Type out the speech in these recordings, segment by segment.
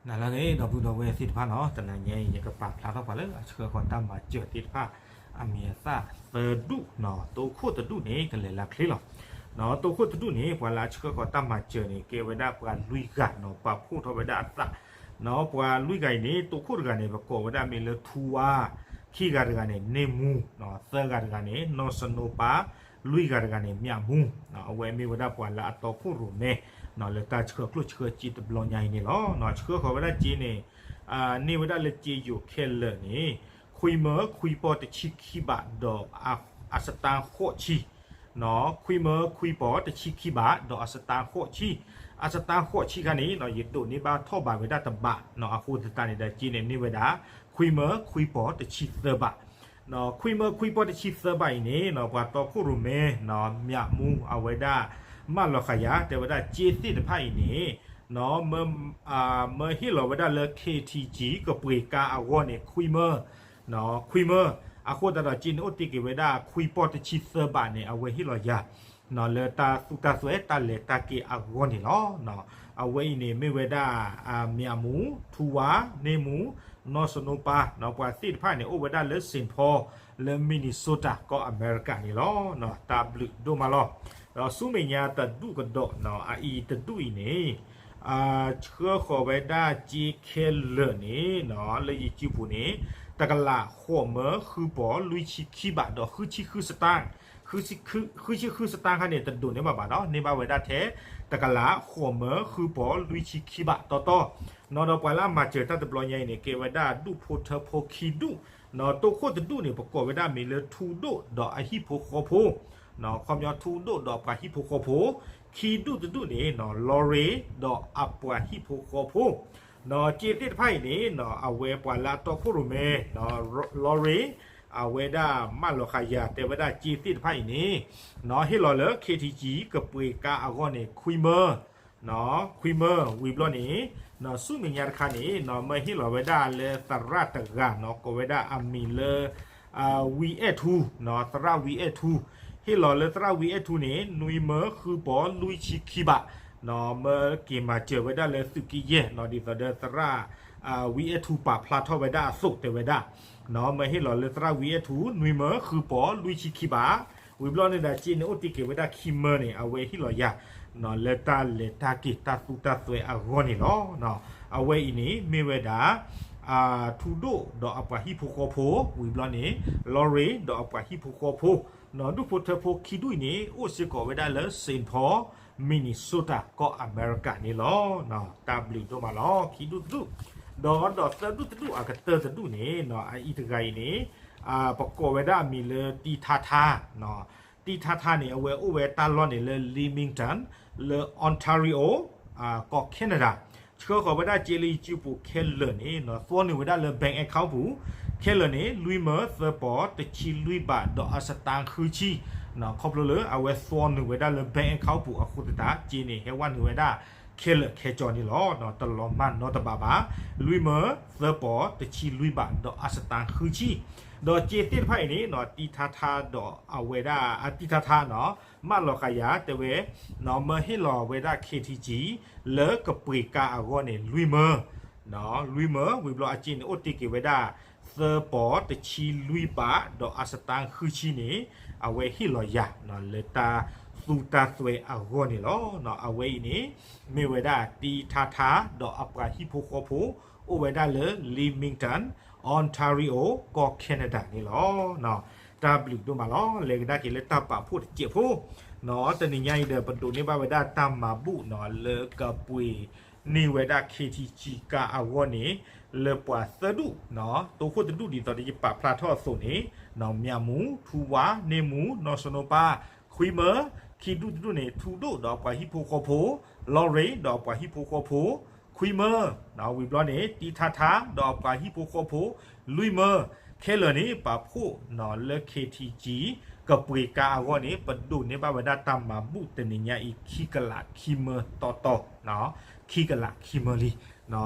နၤလၢအဂ့ၤ ဒီပုၢ်ဒီဝဲၢ်သ့ၣ်တဖၣ်နီၤ, တနၤညါအံၤ ယကပာ်ဖျါထီၣ်ပှၤလၢအဆှၢဃီၤတၢ်မၤစၢၤသ့ၣ်တဖၣ် အမံၤအသၣ်သၢဒူၣ်နီၤ, တိခိၣ်တဒူၣ်န့ၣ် ကလဲၤလၢချ့လီၤ. တိခိၣ်တဒူၣ်န့ၣ် ပှၤလၢအဆှၢဃီၤတၢ်မၤစၢၤန့ၣ် ကဲဝဲဒၣ်ပှၤလွံၢ်ဂၤနီၤ, ပာ်ဖှိၣ်ထီၣ်ဝဲဒၣ်အသးနီၤ, ပှၤလွံၢ်ဂၤအံၤန့ၣ် တိခိၣ်တဂၤန့ၣ် ပကိးဝဲဒၣ်မ့ၢ်လၢထူဝါ, ခံဂၤတဂၤန့ၣ် န့ၢ်မူ, သၢဂၤတဂၤန့ၣ် နီၢ်စနိပၢ်, လွံၢ်ဂၤတဂၤန့ၣ် မၠးမူ, အဝဲမ့ၢ်ဝဲဒၣ်ပှၤလၢအတီခိၣ်ရိၣ်မဲ လၢတၢ်ဆှၢကျိၣ်ဆှၢစ့တဘျီညါအံၤန့ၣ်လီၤ. ဆှၢဃီၤဝဲဒၣ်စ့န့ၣ် န့ၢ်ဝဲဒၣ်လၢစ့ယိၤခဲလၢာ်န့ၣ် ခွံမၢခွံပီၢ်တဆံခံဘးဒီး အစတါဃိးဆံ, ခွံမၢခွံပီၢ်တဆံခံဘးဒီးအစတါဃိးဆံ, အစတါဃိးဆံခါန့ၣ် ယဒိးန့ၢ်ဘၣ်ထီၣ်ဘးဝဲဒၣ်တဘး, အဃိသတးန့ၣ်ဒီးစ့န့ၣ် န့ၢ်ဝဲဒၣ် ခွံမၢခွံပီၢ်တဆံသၢဘး ခွံမၢခွံပီၢ်တဆံသၢဘးအံၤန့ၣ် ပှၤတီခိၣ်ရိၣ်မဲ မၠးမူ အဝဲဒၣ် မၢလီၤဃာ်ယၤ တဲဝဲဒၣ်စ့သ့ၣ်တဖၣ်အံၤန့ၣ် မၢဟ့ၣ်လီၤဝဲဒၣ်လၢ KTG ကပှ့ၤကါအဂီၢ်န့ၣ် ခွံမၢ, ခွံမၢ, အဃိသတးဒီးစ့န့ၣ်အိၣ်တ့ၢ်က့ၤဝဲဒၣ် ခွံပီၢ်တဆံသၢဘးန့ၣ် အဝဲဟ့ၣ်လီၤယၤ လၢတၢ်သူတၢ်သွဲတၢ်လဲၤတၢ်က့ၤအဂီၢ်န့ၣ်လီၤ. အဝဲအံၤန့ၣ်မ့ၢ်ဝဲဒၣ် မၠးမူ, ထူဝါ, န့ၢ်မူ, နီၢ်စနိပၢ်, ပှၤသ့ၣ်တဖၣ်န့ၣ် အိၣ်ဝဲဒၣ်လၢ Saint Paul လၢ Minnesota ကီၢ်အမဲရကၤန့ၣ်လီၤ. တၢ်ဘျုးဒိၣ်မးလီၤ. ဒီးဆူမဲာ်ညါတဒူၣ်ကဒီး အအံၤတဒူၣ်အံၤန့ၣ် ဆှၢဃီၤဝဲဒၣ်စ့ခဲလၢာ်န့ၣ် လၢယစုပူၤန့ၣ် တကလးဃိးမၢဃုပီၢ်လွံၢ်ဆံခံဘးဒီးဃုဆံဃုစတၢ်, ဃုဆံဃုစတၢ်ခါန့ၣ် တဒိးန့ၢ်ဘၣ်ဘၣ်နီၤ, န့ၢ်ဘၣ်ဝဲဒၣ်ထဲ တကလးဃိးမၢဃုပီၢ်လွံၢ်ဆံခံဘးတီတီ နီၤ, ဒီးပှၤလၢအမၤစၢၤတၢ်တဘျီညါအံၤန့ၣ် ကဲဝဲဒၣ်ဒူၣ်ဖိထၢဖိခံဒူၣ်, တိခိၣ်တဒူၣ်န့ၣ် ပကိးဝဲဒၣ်မ့ၢ်လၢထူဒိၣ်ဒီးအဟံၣ်ဖိဃီဖိ, ခီပညီထူဒိၣ်ဒီးအပှၤဟံၣ်ဖိဃီဖိ, ခံဒူၣ်တဒူၣ်န့ၣ် လီရ့ဒီးအပှၤဟံၣ်ဖိဃီဖိ, စ့သ့ၣ်တဖၣ်အံၤန့ၣ် အဝဲပှၤလၢအတီခိၣ်ရိၣ်မဲ လီရ့ အဝဲဒၣ်မၢလီၤဃာ်ယၤ တဲဝဲဒၣ်စ့သ့ၣ်တဖၣ်အံၤန့ၣ် ဟ့ၣ်လီၤလၢ KTG ကပှ့ၤကါအဂီၢ်န့ၣ် ခွံမၢ, ခွံမၢ ဝံၤဘျီန့ၣ် ဆူမဲာ်ညါတခါန့ၣ် မၢဟ့ၣ်လီၤဝဲဒၣ်လၢသရၣ်တဂၤနီၤ ကိးဝဲဒၣ်အမံၤလၢ ဝံအဲၣ်ထူ, သရၣ်ဝံအဲၣ်ထူ, ဟ့ၣ်လီၤလၢသရၣ်ဝံအဲၣ်ထူန့ၣ် နွံမၢဃုပီၢ်လွံၢ်ဆံခံဘး, မၢက့ၤမၤစၢၤဝဲဒၣ်လၢသုးက့ယဲၢ်နီၤ ဒ်သိးဒီးသရၣ် ဝံအဲၣ်ထူပာ်ဖျါထီၣ်ဝဲဒၣ်အသိးတဲဝဲဒၣ်, မၢဟ့ၣ်လီၤလၢသရၣ်ဝံအဲၣ်ထူ နွံမၢဃုပီၢ်လွံၢ်ဆံခံဘး, ဝံၤဘျီန့ၣ်ဒီးစ့န့ၣ် အိၣ်တ့ၢ်က့ၤဝဲဒၣ်ခံမၢန့ၣ် အဝဲဟ့ၣ်လီၤယၤ လၢတၢ်လဲၤတၢ်က့ၤတၢ်သူတၢ်သွဲအဂီၢ်န့ၣ်လီၤ. အဝဲအံၤန့ၣ် မ့ၢ်ဝဲဒၣ် ထူဒိၣ်ဒီးအပှၤဟံၣ်ဖိဃီဖိ, ဝံၤဘျီန့ၣ် လီရ့ဒီးအပှၤဟံၣ်ဖိဃီဖိ, ဒူၣ်ဖိထၢဖိခံဒူၣ်အံၤန့ၣ် အိၣ်စ့ၢ်ကီးဝဲဒၣ်လၢ Saint Paul, Minnesota ကီၢ်အမဲရကၤန့ၣ်လီၤ. တၢ်ဘျုးဒိၣ်မးလီၤ ခံဒူၣ်တဒူၣ်, ဒီးဒီးသၢဒူၣ်တဒူၣ်အကတၢၢ်တဒူၣ်န့ၣ် အအံၤတဂၤအံၤန့ၣ် ပကိးဝဲဒၣ်အမံၤလၢတံထါထါ, တံထါထါန့ၣ် အဝဲအိၣ်ဝဲတၢ်လီၢ်န့ၣ်လၢ Leamington လၢ Ontario ကီၢ် Canada, ဆှၢဃီၤဝဲဒၣ်စ့လၢယစုပူၤခဲလၢာ်န့ၣ် သွီနုာ်ဝဲဒၣ်လၢ bank account ပူၤ, ခဲလၢာ်န့ၣ် လွံၢ်မၢသၢပီၢ်တဆံလွံၢ်ဘးဒီးအစတါဃုဆံ, ခီဖျိလၢအဝဲသွီနုာ်ဝဲဒၣ်လၢ bank account ပူၤအဃိသတး စ့န့ၣ် ဟဲဝဲနုာ်ဝဲဒၣ်ခဲလၢာ်ခဲကၠီန့ၣ်လီၤ. တလီၤမၢ်နီတဘးဘၣ်, လွံၢ်မၢသၢပီၢ်တဆံလွံၢ်ဘးဒီးအစတါဃုဆံ, ဒီးစ့သ့ၣ်တဖၣ်အံၤန့ၣ် တံထါထါဒီးအဝဲဒၣ် တံထါထါနီၤ မၢလီၤဃာ်ယၤ တဲဝဲ မၢဟ့ၣ်လီၤဝဲဒၣ် KTG လၢကပှ့ၤကါအဂီၢ်န့ၣ် လွံၢ်မၢ, လွံၢ်မၢ ဝံၤဘျီအစ့န့ၣ် အိၣ်တ့ၢ်က့ၤဝဲဒၣ် သၢပီၢ်တဆံလွံၢ်ဘး ဒီးအစတါဃုဆံန့ၣ် အဝဲဟ့ၣ်လီၤယၤ လၢတၢ်သူတၢ်သွဲအဂီၢ်န့ၣ်လီၤ. အဝဲအံၤန့ၣ် မ့ၢ်ဝဲဒၣ်တံထါထါ ဒီးအပှၤဟံၣ်ဖိဃီဖိ အိၣ်ဝဲဒၣ်လၢ Leamington, Ontario ကီၢ် Canada န့ၣ်လီၤ. တၢ်ဘျုးဒိၣ်မးလီၤ. လဲၤကဒါက့ၤလၢတၢ်ပာ်ဖှိၣ်တစဲးဖိ, တနံၤညါအံၤဒီး ပဒိးန့ၢ်ဘၣ်ဝဲဒၣ်တၢ်မၤဘူၣ်နီၤ လၢကပှ့ၤန့ၢ်ဝဲဒၣ် KTG ကါအဂီၢ်န့ၣ် လၢပှၤသၢဒူၣ်, တိခိၣ်တဒူၣ် ဒ်သိးဒီးယပာ်ဖျါထီၣ်အသိးန့ၣ် မၠးမူ, ထူဝါ, န့ၢ်မူ, နီၢ်စနိပၢ်, ခွံမၢ, ခံဒူၣ်တဒူၣ်န့ၣ် ထူဒိၣ်ဒီးအပှၤဟံၣ်ဖိဃီဖိ, လီရ့ဒီးအပှၤဟံၣ်ဖိဃီဖိ, ခွံမၢ, ဝံၤဘျီန့ၣ် တံထါထါ ဒီးအပှၤဟံၣ်ဖိဃီဖိ, လွံၢ်မၢ, ခဲလၢာ်န့ၣ် ပာ်ဖှိၣ်နီၤလၢ KTG ကပှ့ၤကါအဂီၢ်န့ၣ် ပဒိးန့ၢ်ဘၣ်ဝဲဒၣ်တၢ်မၤဘူၣ်တနံၤညါအံၤ ခံကလးခံမၢတီတီ, ခံကလးခံမၢလံ.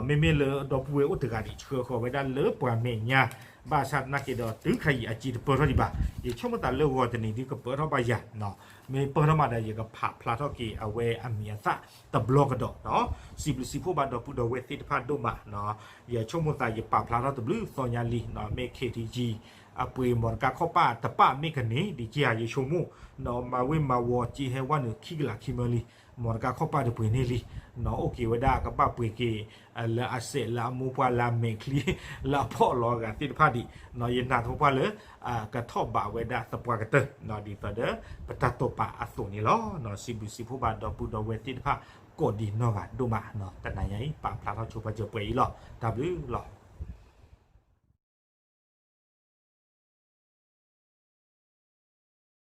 မ့မ့ၢ်လၢဒီပုၢ်ဝဲၢ်အိၣ်တဂၤဒံး ဆှၢဃီၤဝဲဒၣ်လၢပှၤမဲာ်ညါ, ဘၣ်ဆၣ်သနာ်က့ဒီး တုၤခါအံၤအစ့တပၢၢ်ထီၣ်ဒံးဘၣ်. ယဆိကမိၣ်သးလၢဂီၤတနံၤဒုးကပၢၢ်ထီၣ်ဘၣ်ယၤနီၤ. မ့ၢ်ပၢၢ်ထီၣ်မးဒီး ယကပာ်ဖျါထီၣ်က့ၤအဝဲအမံၤအသၣ်တဘျီကဒီးနီၤ. စံးဘျုးစံးဖှိၣ်ဘၣ်ဒီပုၢ်ဒီဝဲၢ်သ့ၣ်တဖၣ်ဒိၣ်မးနီၤ. ယဆိကမိၣ်သးယပာ်ဖျါထီၣ်တဘျုးသီညါလံ, မ့ၢ် ခ့ထံကံ အပှ့ၤမီတကါခီၣ်ပၣ်တပၣ်မ့ၢ်ကန့ၢ်ဒံးက့ဧါ ယဆိကမိၣ်နီၤ. မၤဝ့ၢ်မၤဝီၤက့ဟဲဝဲနုာ်ခံကလးခံမၢလံ, မီတကါခီၣ်ပၣ်တပှ့ၤန့ၢ်လံနီၤ. အိၣ်က့ၤဝဲဒၣ်ကဘၣ်ပှ့ၤက့ၤ လၢအစဲး လၢအမိၢ်ပှၢ် လၢအမဲာ်ချံ လၢအဖီၣ်လီၤအဂၤသ့ၣ်တဖၣ်ဒံးနီၤ. ယနာ်သပှၢ်လၢ ကထီၣ်ဘးဝဲဒၣ်သပှၢ်ကတၢၢ်နီၤ. ဒ်သိးဒီး ပတၢ်တိာ်ပာ်အသိးန့ၣ်လီၤ. စံးဘျုးစံးဖှိၣ်ဘၣ်ဒီပုၢ်ဒီဝဲၢ်သ့ၣ်တဖၣ် ကိးဒံးနီၢ်ဂၤဒိၣ်မးနီၤ. တနၤညါအံၤ ပာ်ဖျါထီၣ်ဆိပာ်စၢၤပှဲၤအံၤလီၤ. တၢ်ဘျုးလီၤ.